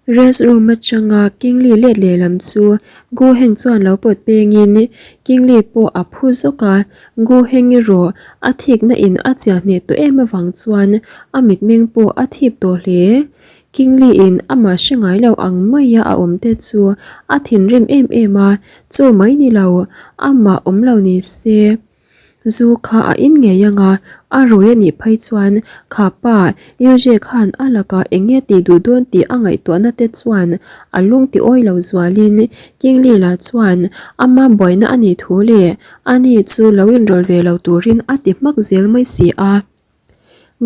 Rest room atanga Kingli let lehlam chu Gu Heng chuan lo pawt pengin Kingli pawh a phu zawk a, Gu Heng erawh a thikna in a chiah hneh tawh em avang chuan a mitmeng pawh a thip tawh hle. Kingli in amah hre ngai lo ang maia a awm te chu a thinrim em em a, chu mai ni lo, amah awm lo ni se. Zu kha a in ngei ang a, a rui a nih phei chuan kha pa Yuje khan a lakah eng nge tih duh dawn tih a ngaihtuahna te chuan a lung ti awi lo zualin Kingli lah chuan ama buaina a nih thu leh ani chu lo inrawlh ve lo turin a ti hmak zel mai si a.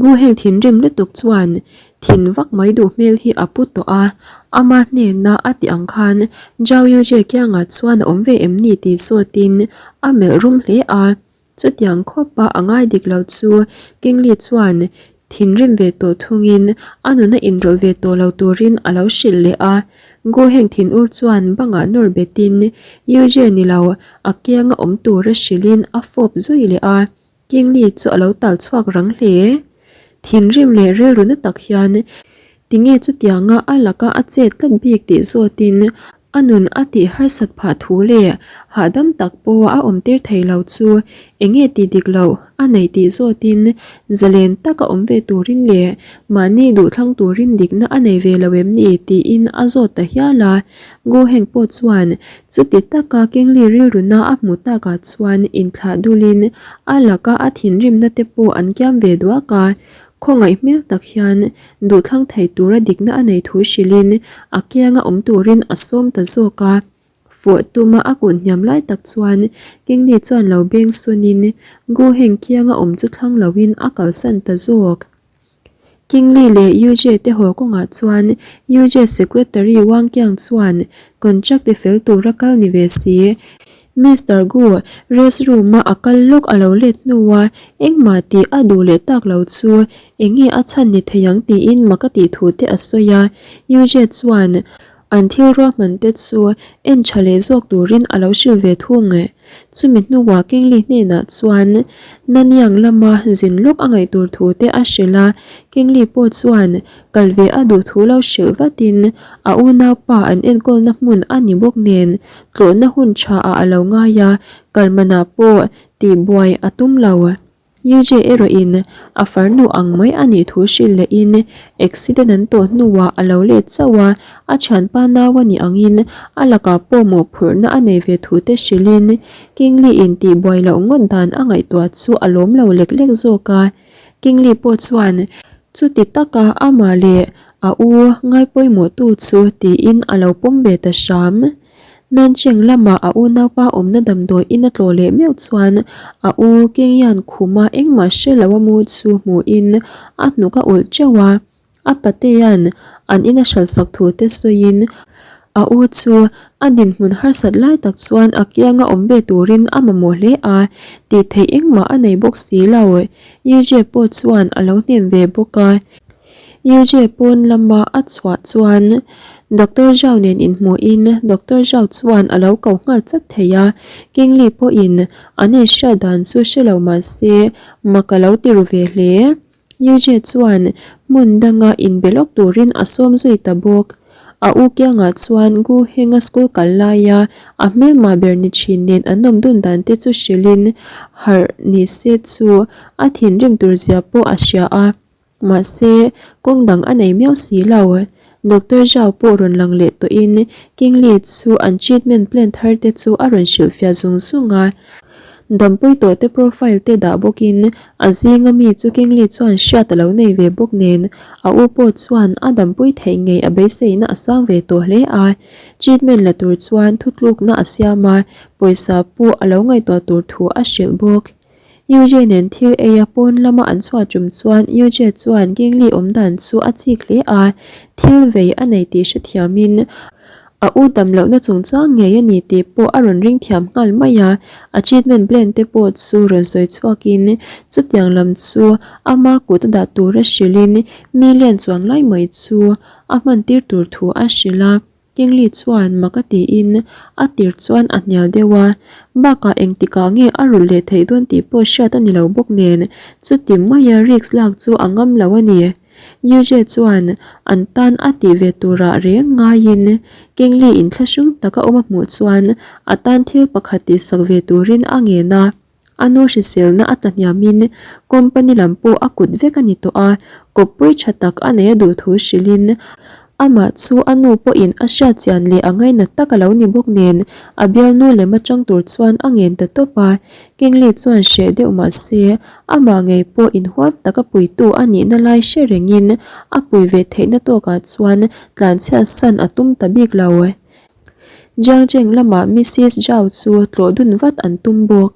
Gu heng thinrim lutuk chuan thin vak mai duh hmel hi a pu tawh a, ama hnena a tih ang khan Zhao Yujie kiangah chuan a awm ve em ni tih zawtin a melh rum hle a. Chutiang khawpa a ngai dik lo chu Kingli chuan thinrim ve tawh thungin a nuna inrawlh ve tawh lo turin a lo hrilh leh a. Gu heng thinur chuan bangah nawr betin Yujie ni lo a kianga awm tura hrilhin a fawp zui leh a. Kingli chu a lo tal chhuak rang hle. Thinrim leh rilru na tak hian tinge chutianga a laka a chet tlat bik tih zawtin a nun a tih harsat phah thu leh hahdam tak pawh a awm tir thei lo chu enge tih dik loh a nei tih zawtin zalen taka awm ve turin leh mahni duhthlang turin dikna a nei ve lo em ni tiin a zawt ta hial a. Gu Heng pawh chuan chuti taka Kingli rilruna a hmuh takah chuan inthlah dulin a laka a thinrimna te pawh an kiam ve duak a, khawngaih hmel tak hian duhthlang thei tura dikna a nei thu hrilhin a kianga awm turin a sawm ta zawk a. Fawh tuma a kun hniam lai tak chuan Kingli chuan lo beng sawnin Gu Heng kianga awm chu thlang loin a kalsan ta zawk. Kingli leh Yujie te haw kawngah chuan Yujie secretary Wang Qiang chuan contract ti fel tura kal ni ve si. Mister Gu rest room a a kal lawk a lo let hnua engmah tih a duh leh tak lo chu enge a chhan ni thei ang tiin mak a tih thu te a sawi a. Yujie chuan An thil ruahman te chu en tha leh zawk turin a lo hrilh ve thung e. Chumi hnuah Kingli hnenah chuan Nanyang lama zin lawk a ngaih tur thu te a hrilh a, Kingli pawh chuan kal ve a duh thu lo hrilh vatin a unaupa an enkawlna hmun a ni bawk nen tlawhna hun tha ah a lo ngai a, kal manah pawh tihbuai a tum lo. Yujie erawhin a farnu ang mai a nih thu hrilh lehin accident an tawh hnuah a lo let chauh a, a thianpa nau a nih angin a lakah pawh mawhphurhna a nei ve thu te hrilhin Kingli-in tihbuai loh ngawt dan a ngaihtuah chu a lawm lo lek lek zawk a. Kingli pawh chuan chuti taka amah leh a u ngaipawimawhtu chu tiin a lo pawm ve ta hram. Nancheng lama a unaupa awmna damdawi in a tlawh leh meuh chuan a u Kingyan khuma engmah hre lo a mu chu hmuhin a hnuk a ulh teuh a. A patea'n an in a hralhsak thu te sawiin a u chu a dinhmun harsat lai tak chuan a kianga awm ve turin a mamawh hle a, tih theih engmah a nei bawk si lo. Yujie pawh chuan a lo hnem ve bawk a. Yujie pawn lama a chhuah chuan Doctor Zhao nen inhmuhin Doctor Zhao chuan a lo ko nghal chat thei a, Kingli pawhin an inhriat dan chu hre lo mah se mak a lo ti ru ve hle. Yujie chuan hmun danga inbe lawk turin a sawm zui ta bawk. A u kiangah chuan Gu Henga school kal laia a hmelmah ber ni thin nen an awm dun dan te chu hrilhin harh ni se chu a thinrim tur zia pawh a hria a. Mahse, kawng dang a nei miau si lo. Doctor Zhao pawh rawn lang leh tawhin Kingli chu an treatment plan thar te chu a rawn hrilhfiah zung zung a. Dampui tawh te profile te dah bawkin a zinga mi chu Kingli chuan hriat a lo nei ve bawk nen a u pawh chuan a dampui theih ngei a beiseina a sang ve tawh hle a. Treatment la tur chuan thutlukna a siam a, pawisa pawh a lo ngaihtuah tur thu a hrilh bawk. Yujie nen thil ei a pawn lama an chhuah tum chuan Yujie chuan Gingli awm dan chu a chik hle a, thil vei a nei tih hrethiamin a u dam lohna chungchang ngei a ni tih pawh a rawn ring thiam nghal mai a, a treatment plan te pawh chu rawn sawi chhuakin chutiang lam chu ama kut a dah tura hrilhin mi lian chuang lai mai chu a hman tir tur thu a hrilh a. Kingli chuan mak a tiin a tir chuan a hnial deuh a, bakah engtikah nge a rulh leh theih dawn tih pawh hriat a ni lo bawk nen, chuti maia risk lak chu a ngam lo a ni. Yujie chuan an tan a tih ve turah reng ngaiin Kingli inthlahrung taka awm a hmuh chuan a tan thil pakhat tihsak ve turin a ngen a. A nu hriselna a tlahniamin company lam pawh a kut vek a ni tawh a, kawppui tha tak a nei a duh thu hrilhin amah chu a nu pawhin a hriat chian leh a ngainat tak a lo ni bawk nen a bialnu lem atang tur chuan a ngen ta tawp a. Kingli chuan hreh deuh mah se amah ngei pawh inhuam taka puitu a nihna lai hre rengin a pui ve theihna tawkah chuan tlanchhiat san a tum ta bik lo. Jiangcheng lamah Missis Zhao chu tlawh dun vat an tum bawk.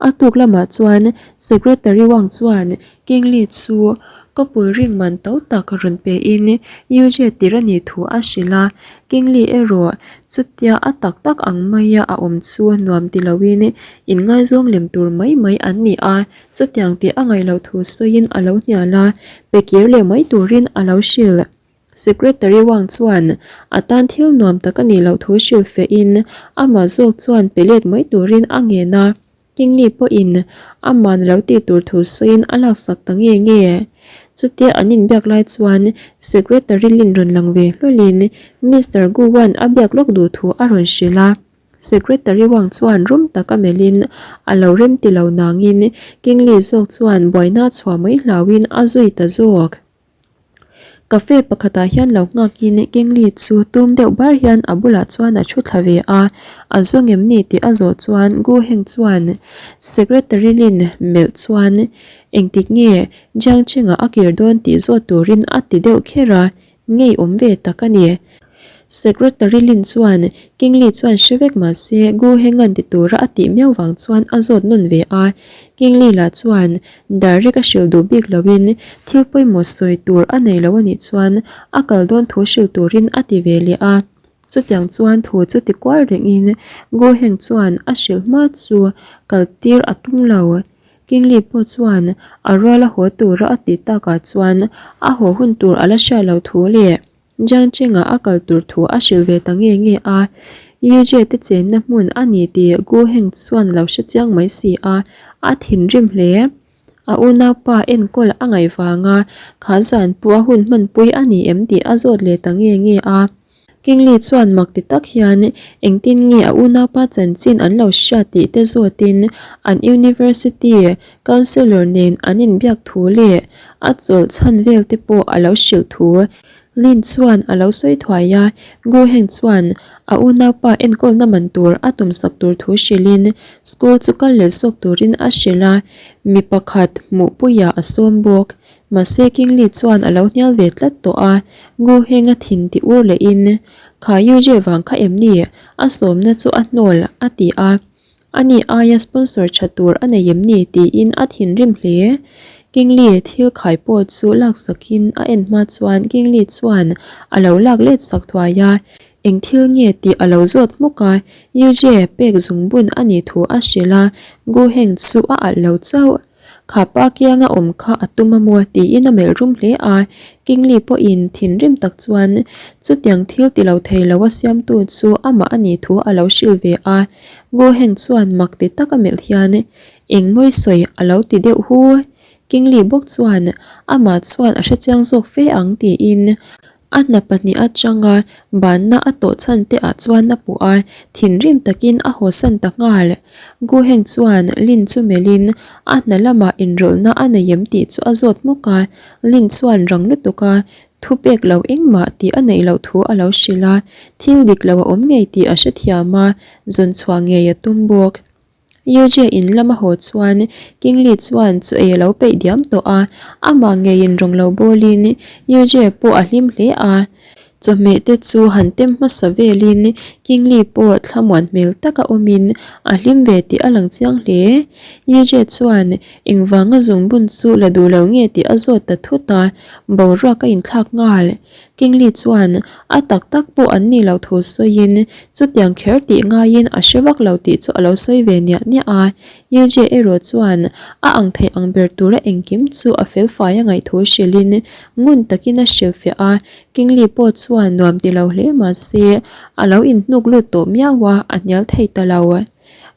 A tuk lamah chuan Secretary Wang chuan Kingli chu kawpul ring man to tak rawn pein Yujie tir a nih thu a hrilh a, Kingli erawh chutia a tak tak ang maia a awm chu nuam ti loin inngaizawng lem tur mai mai an ni a, chutiang tih a ngaih loh thu sawiin a lo hnial a, pe kir leh mai turin a lo hrilh. Secretary Wang chuan a tan thil nuam tak a nih loh thu hrilh fehin amah zawk chuan pe let mai turin a ngen a, Kingli pawhin aman lo tih tur thu sawiin a laksak ta nge nge. Chutia an inbiak lai chuan Secretary Lin rawn lang ve hlawlin Mister Gu Wan a biak lawk duh thu a rawn hrilh a. Secretary Wang chuan rum taka melhin a lo rem ti lo nangin Kingli zawk chuan buaina chhuah mai hlauhin a zui ta zawk. Cafe pakhatah hian lo nghakin Kingli chu tum deuh bar hian a bulah chuan a thu thla ve a, a zawng em ni tih a zawh chuan Gu Heng chuan Secretary Lin melh chuan engtik nge Jiang Cheng-ah a kir dawn tih zawt turin a ti deuh kher a, ngeiawm ve tak a ni. Secretary Lin chuan Kingli chuan hre vek mah se Gu Heng-a'n ti tura a tih miau vang chuan a zawt nawn ve a, Kingli lah chuan Direct a hrilh duh bik loin thil pawimawh sawi tur a nei lo a nih chuan a kal dawn thu hrilh turin a ti ve leh a. Chutiang chuan thu chu ti kual rengin Gu Heng chuan a hrilh hma chu kal tir a tum lo. Kingli pawh chuan a rual a haw tura a tih takah chuan a haw hun tur a la hriat loh thu leh Jiang Cheng-ah a kal tur thu a hrilh ve ta nge nge a, Yujie te chenna hmun a ni tih Gu Heng chuan a lo hre chiang mai si a, a thinrim hle. A unaupa enkawl a ngaih vanga kha zan pawh a hun hmanpui a ni em tih a zawt leh ta nge nge a. Kingli chuan mak ti tak hian engtin nge a unaupa chanchin an lo hriat tih te zawtin an university counsellor nen an inbiak thu leh a chawlh chhan vel te pawh a lo hrilh thu Lin chuan a lo sawi thuai a, Gu Heng chuan a unaupa enkawlna man tur a tumsak tur thu hrilhin school chu kal leh zawk turin a hrilh a, mi pakhat hmuhpuiah a sawm bawk. Mahse Kingli chuan a lo hnial ve tlat tawh a, Gu Heng a thin ti ur lehin, Kha Yujie vang kha em ni? A sawmna chu a hnawl, a ti a. Ani aia sponsor tha tur a nei em ni tiin a thinrim hle. Kingli thil khai pawh chu laksakin a en hma chuan Kingli chuan a lo lak let sak thuai a, eng thil nge tih a lo zawt hmuk a, Yujie pek zungbun a nih thu a hrilh a, Gu Heng chu a alh lo chauh. Kha pa kianga awm kha a tum a maw tiin a melh rum hle a, Kingli pawhin thinrim tak chuan chutiang thil ti lo thei lo a siamtu chu amah a nih thu a lo hrilh ve a, Gu Heng chuan mak ti tak a melh hian eng mawi sawi a lo ti deuh hu. Kingli bawk chuan amah chuan a hrechiang zawk fe ang tiin A hna pahnih atanga banna a tawh chhan te ah chuan a puh a, thinrim takin a hawsan ta nghal. Gu Heng chuan Lin chu melhin a hna lamah inrawlhna a nei em tih chu a zawt hmawk a, Lin chuan rang lutuk a thu pek lo engmah tih a neih loh thu a lo hrilh a, thil dik lo a awm ngei tih a hrethiam a, zawn chhuah ngei a tum bawk. Yujie in lama haw chuan Kingli chuan chu ei a lo peih diam tawh a, amah ngeiin rawn lo bawlin Yujie pawh a hlim hle a. Chawhmeh te chu han tem hmasa velin Kingli pawh thlamuan hmel taka awmin a hlim ve tih a lang chiang hle. Yujie chuan engvanga zungbun chu la duh lo nge tih a zawt ta thut a, boruak a inthlak nghal. Kingli chuan a tak tak pawh an nih loh thu sawiin chutiang kher tih ngaiin a hre vak lo tih chu a lo sawi ve niah niah a. Yujie erawh chuan a ang theih ang ber tura engkim chu a fel fai a ngaih thu hrilhin ngun takin a hrilhfiah a. Kingli pawh chuan nuam ti lo hle mah se a lo inhnuk lut tawh miau a, a hnial thei ta lo.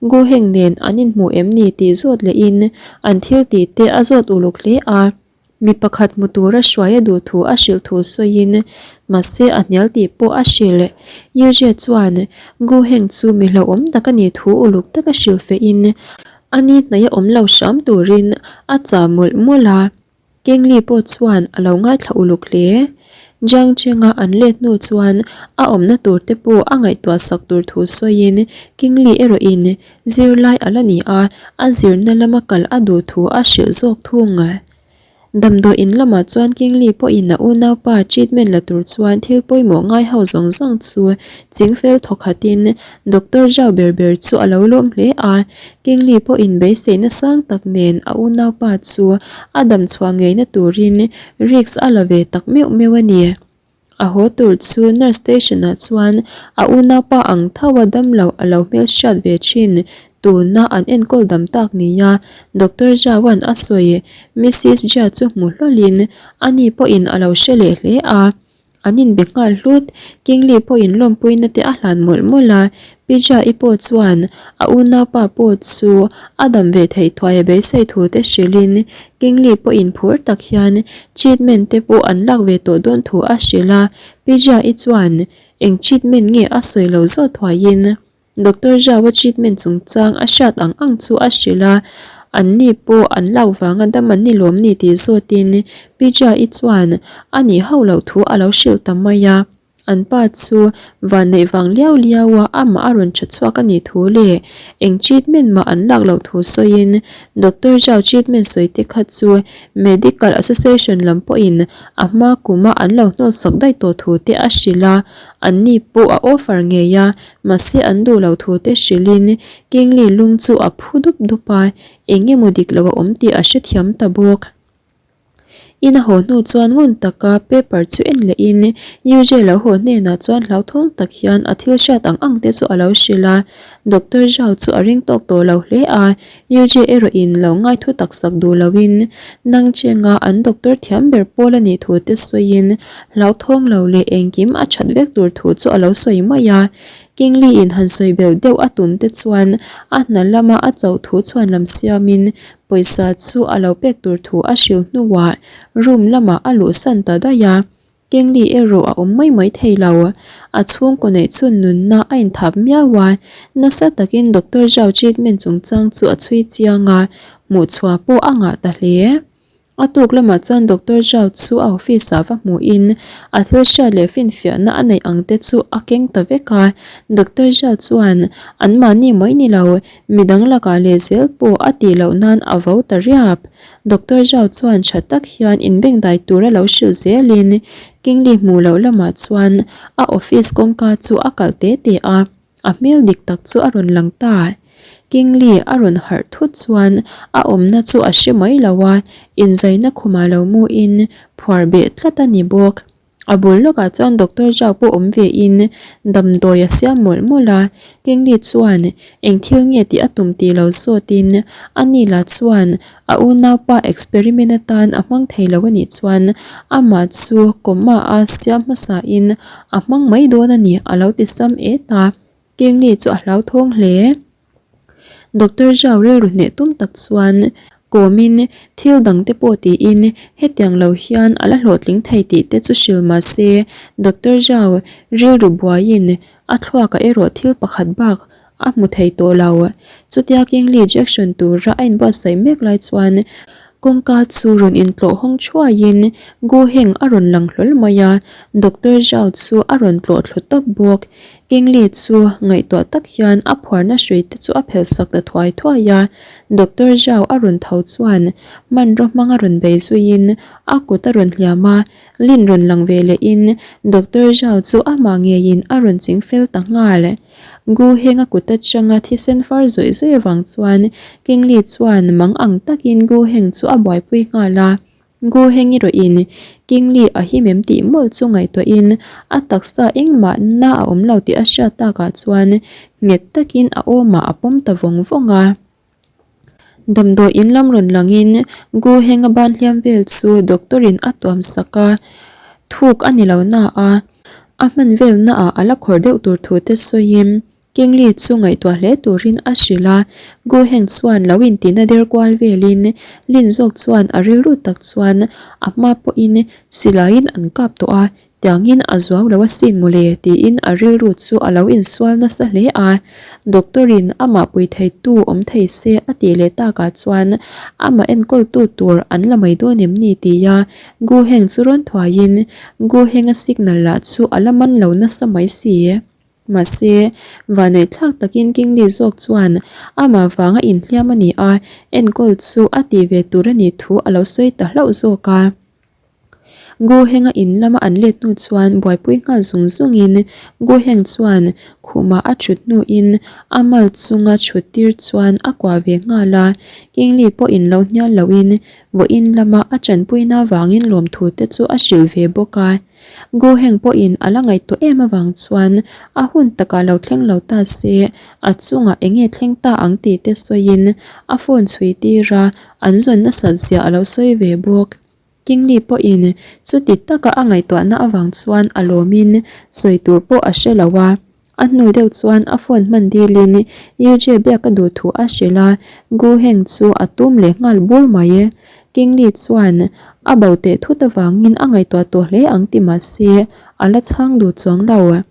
Gu Heng nen an inhmu em ni tih zawt lehin an thil tih te a zawt uluk hle a. Mi pakhat hmu tura hruai a duh thu a hrilh thu sawiin mahse a hnial tih pawh a hrilh. Yujie chuan Gu Heng chu mi hlauhawm tak a nih thu uluk taka hrilh fehin a ni hnaih a awm lo hram turin a chah mawlh mawlh a. Kingli pawh chuan a lo ngaithla uluk hle. Jiang Cheng-a an let hnu chuan a awmna tur te pawh a ngaihtuah sak tur thu sawiin Kingli erawhin zirlai a la ni a, a zirna lama kal a duh thu a hrilh zawk thung. Damdawi in lamah chuan Kingli pawhin a unaupa treatment la tur chuan thil pawimawh ngai ho zawng zawng chu chingfel thawkhatin Doctor Zhao ber ber chu a lo lawm hle a. Kingli pawhin beiseina sang tak nen a unaupa chu a damchhuah ngeina turin risk a la ve tak meuh meuh a ni. A haw tur chu nurse station ah chuan a unaupa ang tho a damlo a lo hmelhriat ve thin tuna an enkawl dam tak nia Doctor Zhao-a'n a sawi Missus Jia chu hmu hlawlin ani pawhin a lo hre leh hle a. An inbe nghal hlut. Kingli pawhin lawmpuina te a hlan mawlh mawlh a, Pi Jia-i pawh chuan a unaupa pawh chu a dam ve theih thuai a beisei thu te hrilhin Kingli pawhin phur tak hian treatment te pawh an lak ve tawh dawn thu a hrilh a, Pi Jia-i chuan eng treatment nge a sawi lo zawh thuaiin Doctor Zhao-a treatment chungchang a hriat ang ang chu a hrilh a, an ni pawh an lak vanga dam an ni lawm ni tih zawtin Pi Jia-i chuan a nih hauh loh thu a lo hrilh ta mai a. An pa chu vanneih vang liau liau a amah a rawn tha chhuak a nih thu leh eng treatment mah an lak loh thu sawiin Doctor Zhao treatment sawi te kha chu Medical Association lam pawhin a hma kuma an lo hnawl sak daih tawh thu te a hrilh a, an ni pawh a offer ngei a Mahse an duh loh thu te hrilhin Kingli lung chu a phu dup dup a, eng emaw dik lo a awm tih a hrethiam ta bawk. In a haw hnu chuan ngun taka paper chu en lehin Yujie lo haw hnenah chuan hlauthawng tak hian a thil hriat ang ang te chu a lo hrilh a, Doctor Zhao chu a ring tawk tawh lo hle a, Yujie erawhin lo ngai thu tak sak duh loin nang chenga an doctor thiam ber pawl a nih thu te sawiin hlauthawng lo leh engkim a that vek tur thu chu a lo sawi mai a. Kingli in han sawi belh deuh a tum te chuan a hna lama a chauh thu chhuan lam siamin pawisa chu a lo pek tur thu a hrilh hnuah room lamah a luhsan ta daih a. Kengli erawh a awm mai mai thei lo. A chhungkaw neih chhun nunna a inthap miau a, nasa takin Doctor Zhao treatment chungchang chu a chhui chiang a, hmuhchhuah pawh a ngah ta hle. A tuk lamah chuan Doctor Zhao chu a office ah va hmuhin a thil hriat leh finfiahna a neih ang te chu a keng ta vek a. Doctor Zhao chuan anmahni mai ni lo, midang lakah lehzel pawh a tih loh nan a vo ta riap. Doctor Zhao chuan tha tak hian inbengdai tura lo hrilh zelin Kingli hmuh loh lamah chuan a office kawngka chu a kalh te te a, a hmel dik tak chu a rawn lang ta. Kingli a rawn harh thut chuan a awmna chu a hre mai lo a, inzaina khumah lo muin phuar beh tlat a ni bawk. A bul lawkah chuan Doctor Zhao pawh awm ve in damdawi a siam mawlh mawlh a, Kingli chuan eng thil nge tih a tum tih lo zawt in ani lah chuan a unaupa experiment atan a hmang thei lo anih chuan amah chu coma a siam hmasa in a hmang mai dawn a ni a lo ti sam et a, Kingli chu a hlauthawng hle. Doctor Zhao rilru hneh tum tak chuan kawmin thil dang te pawh tiin hetiang lo hian a la hlawhtling thei tih te chu hrilh mah se Doctor Zhao rilru buaiin a thluakah erawh thil pakhat bak a hmu thei tawh lo. Chutia Kingli Jackson tura a inbuatsaih mek lai chuan kawngka chu rawn intlawh hawng thuaiin Gu Heng a rawn lang hlawl mai a, Doctor Zhao chu a rawn tlawh thlu tawp bawk. Kingli chu ngaihtuah tak hian a phuarna hrui te chu a phelh sak ta thuai thuai a, Doctor Zhao a rawn tho chuan hmanraw hmang a rawn bei zuiin a kut a rawn hliam a, Lin rawn lang ve lehin Doctor Zhao chu amah ngeiin a rawn ching fel ta nghal. Gu Heng a kut atanga thisen far zawih zawih avang chuan Kingli chuan mang ang takin Gu Heng chu a buaipui nghal a. Gu Hengi rawhin Kingli a him em tih mawlh chu ngaihtuahin a taksa engmah na a awm lo tih a hriat takah chuan nghet takin a awmah a pawm ta vawng vawng a. Damdawi in lam rawn langin Gu Henga ban hliam vel chu doctor in a tuam sak a, thuk a ni lo na a, a hman vel naah a la khawr deuh tur thu te sawiin. Kingli chu ngaihtuah hle turin a hrilh a, Gu Heng chuan lo intina der kual velin Lin zawk chuan a rilru tak chuan a hma pawhin silaiin an kap tawh a, tiangin a zuau lo asin mawle tiin a rilru chu a lo insual nasa hle a. Doctor in amah pui theitu awm thei se a tih leh takah chuan amah enkawltu tur an la mai dawn em ni tia Gu Heng chu rawn thuaiin Gu Heng-a signal lah chu a la man lo nasa mai si. Mahse, vaneihthlak takin Kingli zawk chuan amah vanga inhliam a ni a, enkawl chu a tih ve tur a nih thu a lo sawi ta hlauh zawk a. Gu Henga in lama an let hnu chuan buaipui nghal zung zungin Gu Heng chuan khumah a thut hnuin a mal chunga thut tir chuan a kuah ve nghal a, Kingli pawhin lo hnial lohin vawiin lama a tanpuina vangin lawmthu te chu a hrilh ve bawk a. Goheng pawhin a la ngaihtuah em avang chuan a hun takah lo thleng lo ta se a chungah eng nge thleng ta ang tih te sawiin a phone chhui tir a, an zawn nasat zia a lo sawi ve bawk. Kingli pawhin chuti taka a ngaihtuahna avang chuan a lawmin sawi tur pawh a hre lo a. A hnu deuh chuan a phone hman dilin Yujie biak a duh thu a hrilh a, Gu Heng chu a tum leh nghal bur mai. Kingli chuan a bo teh thut avangin a ngaihtuah tawh hle ang ti mah se a la chhang duh chuang lo.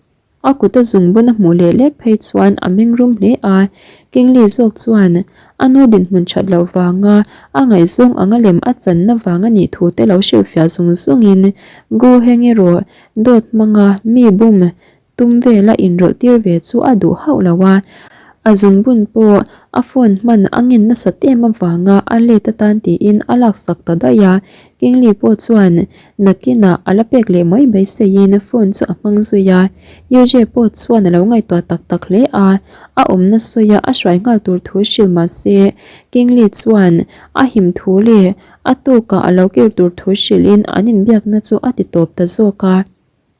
A kut a zungbun a hmuh leh lek phei chuan a meng rum hle a, Kingli zawk chuan a nu dinhmun that loh vanga a ngaihzawng anga lem a channa vang a nih thu te lo hrilhfiah zung zungin Gu Heng erawh dawt hmanga mi bum Tum vela inrawlh tir ve chu a duh hauh lo a, a zungbun pawh a phone hman a ngen nasat em avanga a let atan tiin a laksak ta daih a, Kingli pawh chuan nakinah a la pek leh mai beiseiin phone chu a hmang zui a, Yujie pawh chuan a lo ngaihtuah tak tak hle a, a awmna sawia a hruai nghal tur thu hrilh mah se Kingli chuan a him thu leh a tukah a lo kir tur thu hrilhin an inbiakna chu a ti tawp ta zawk a.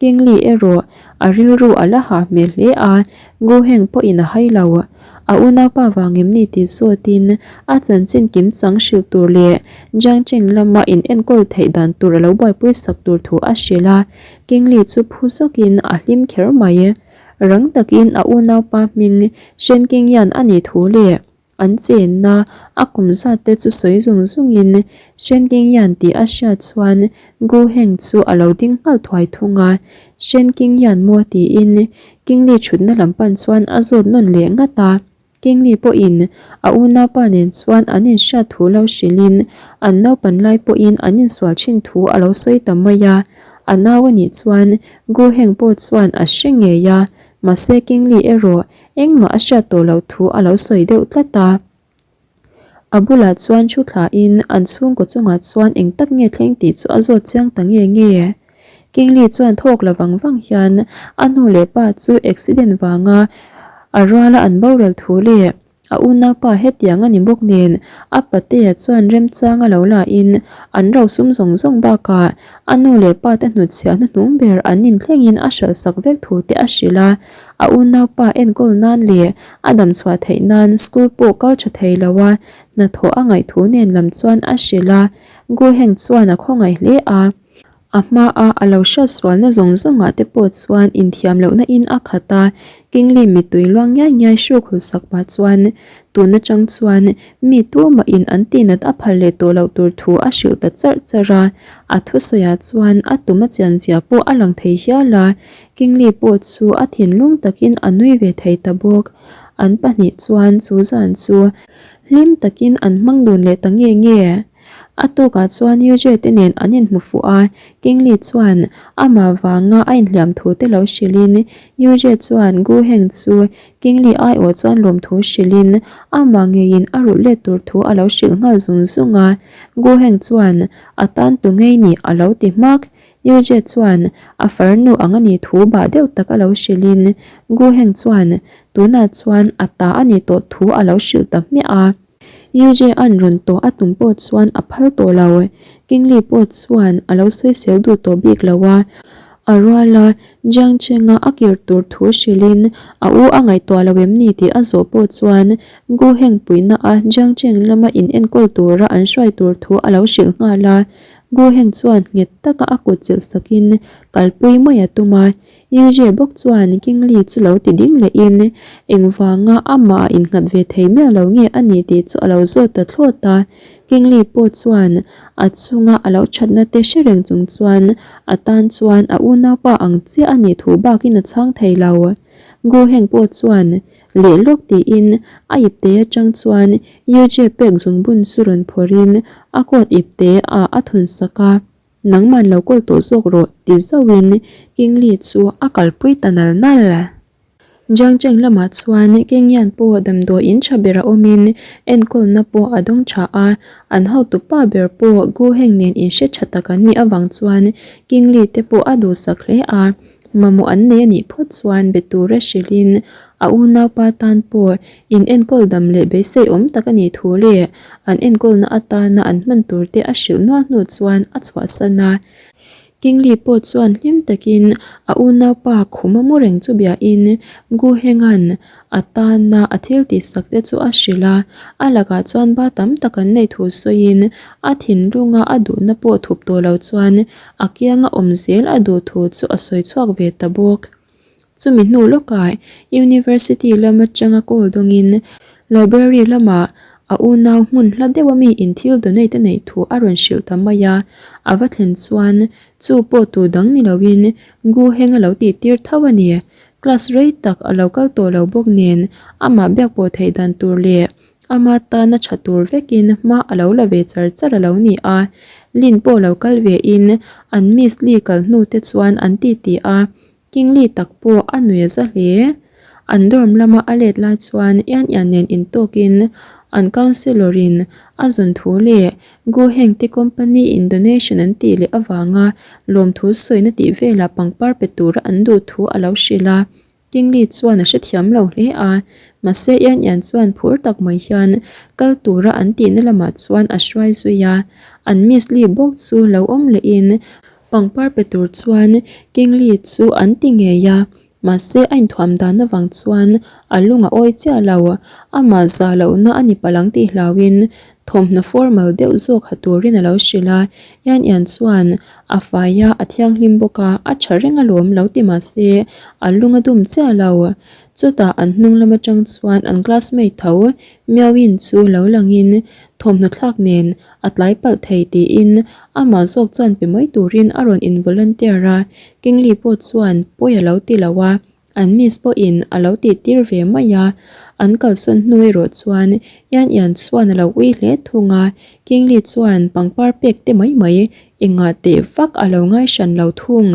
Kingli erawh a rilru a la hah hmel hle a, Goheng pawhin a hai lo. A unaupa vang em ni tih zawtin a chanchin kim chang hrilh tur leh Jiangcheng lama in enkawl theih dan tur a lo buaipui sak tur thu a hrilh a, Kingli chu phu zawkin a hlim kher mai. Rang takin a unaupa hming Shen Kingyan a nih thu leh An chenna a kum zat te chu sawi zung zungin Shen Qingyan tih a hriat chuan Gu Heng chu a lo ding nghal thuai thung a, Shen Qingyan maw tiin Qingli thutna lam pan chuan a zawt nawn leh ngat a. Qingli pawhin a unaupa nen chuan an inhriat thu lo hrilhin an naupan lai pawhin an insual thin thu a lo sawi ta mai a. A nau a nih chuan Gu Heng pawh chuan a hre ngei a, mahse Qingli erawh Engmah a hriat tawh loh thu a lo sawi deuh tlat a. A bulah chuan thu thlain an chhungkaw chungah chuan eng tak nge thleng tih chu a zawt chiang ta nge nge. Kingli chuan thawk la vang vang hian a nu leh pa chu accident vanga a ruala an boral thu leh a unaupa hetiang a ni bawk nen a patea chuan remchang a lo lain an rosum zawng zawng bakah a nu leh pa te hnutchhiah hnuhnung ber an inthlengin a hralhsak vek thu te a hrilh a. A unaupa enkawl nan leh a damchhuah theih nan school pawh kal tha thei lo a, hnathawh a ngaih thu nen lam chuan a hrilh a, Gu Heng chuan a khawngaih hle a. A hmaa a lo hriat sualna zawng zawngah te pawh chuan inthiam lohna in a khat a, Kingli mittui luang ngiai ngiai hruk hul sak pah chuan tun atang chuan mi tumahin an tihnat a phal leh tawh loh tur thu a hrilh ta charh charh a, a thusawiah chuan a tum a chian zia pawh a lang thei hial a, Kingli pawh chu a thinlung takin a nui ve thei ta bawk. An pahnih chuan chu zan chu hlim takin an hmang dun leh ta nge nge. A tukah chuan Yujie te nen an inhmu fuh a, Kingli chuan amah vanga a inhliam thu te lo hrilhin Yujie chuan Gu Heng chu Kingli aiawh chuan lawmthu hrilhin amah ngeiin a rulh let tur thu a lo hrilh nghal zung zung a. Gu Heng chuan a tan tu ngei nih a lo ti hmak. Yujie chuan a farnu ang a nih thu bah deuh tak a lo hrilhin Gu Heng chuan tunah chuan a ta a nih tawh thu a lo hrilh ta hmiah a. Yujie an rawn tawh a tum pawh chuan a phal tawh lo. Kingli pawh chuan a lo sawisel duh tawh bik lo a. A rual a, Jiang Cheng-a a kir tur thu hrilhin a u a ngaihtuah lo em ni tih a zawh pawh chuan Gu Heng puihna a Jiang Cheng lama in enkawl tura an hruai tur thu a lo hrilh nghal a. Gu Heng chuan nghet taka a kut chelh sakin kalpui mai a tum a. Yujie bawk chuan King Li chu lo ti ding lehin engvanga amah a innghat ve thei miah lo nge a nih tih chu a lo zawt ta thlawt a. King Li pawh chuan a chunga a lo thatna te hre reng chung chuan a tan chuan a unaupa ang chiah a nih thu bakin a chhang thei lo. Gu Heng pawh chuan leh lawk tiin a ipte atang chuan Yujie pek zungbun chu rawn phawrhin a coat ipte ah a thun sak a. Nangman lo kawl tawh zawk rawh ti zauhin King Li chu a kalpui ta nal nal. Jiang Cheng lamah chuan King Yan pawh damdawi in tha ber a awmin enkawlna pawh a dawng tha a, an hotu pa ber pawh Gu Heng nen inhre tha tak an nih avang chuan King Li te pawh a duhsak hle a. Mamawh an nei a nih phawt chuan be tura hrilhin a unaupa tan pawh in enkawl dam leh beisei awm tak a nih thu leh an enkawlna atana an hman tur te a hrilh nual hnu chuan a chhuahsan a. Kingli pawh chuan hlim takin a unaupa khum a mu reng chu biain Gu Henga'n a tana a thil tihsak te chu a hrilh a, a lakah chuan ba tam tak an neih thu sawiin a thinlunga a duhna pawh thup tawh lo chuan a kianga awm zel a duh thu chu a sawi chhuak ve ta bawk. Chumi hnu lawkah University lam atanga call dawngin Library lamah a unau hmun hla deuha mi in thil donate a neih thu a rawn hrilh ta mai a, a va thlen chuan chu pawh tu dang ni loin Gu Heng a lo tih tir tho a ni. Class rei tak a lo kal tawh lo bawk nen amah biak pawh theih dan tur leh Ama tana tha tur vekin hma a lo la ve char char a lo ni a, Lin pawh lo kal ve in an Miss Lee kal hnu te chuan an ti ti a, King Lee tak pawh a nui a za hle. An dorm lama a let lai chuan Ian Ian nen intawk in an counsellor in a zawn thu leh Gu Heng te company in donation an tih leh avanga lawmthu sawina tih velah pangpar pe tura an duh thu a lo hrilh a. Kingli chuan a hrethiam lo hle a, mahse Ian Ian chuan phur tak mai hian kal tura an tihna lamah chuan a hruai zui a, an Miss Lee bawk chu lo awm lehin pangpar pe tur chuan Kingli chu an ti ngei a, mahse a inthuam dan avang chuan a lung a awi chiah lo, amah zah lohna a ni palh ang tih hlauhin thawmhnaw formal deuh zawk ha turin a lo hrilh a, Ian Ian chuan A fai a, a thianghlim bawk a, a tha reng alawm lo ti mah se, a lung a dum chiah lo. Chutah an hnung lam atang chuan an classmate tho Miauin chu lo langin thawmhnaw thlak nen a tlai palh thei tiin amah zawk chuan pe mai turin a rawn in volunteer a, Kingli pawh chuan pawi a lo ti lo a. An miss pawhin a lo tih tir ve mai a, an kalsawn hnu erawh chuan Ian Ian chuan a lo ui hle thung a, Kingli chuan pangpar pek te mai mai engah teh vak a lo ngai hran lo thung.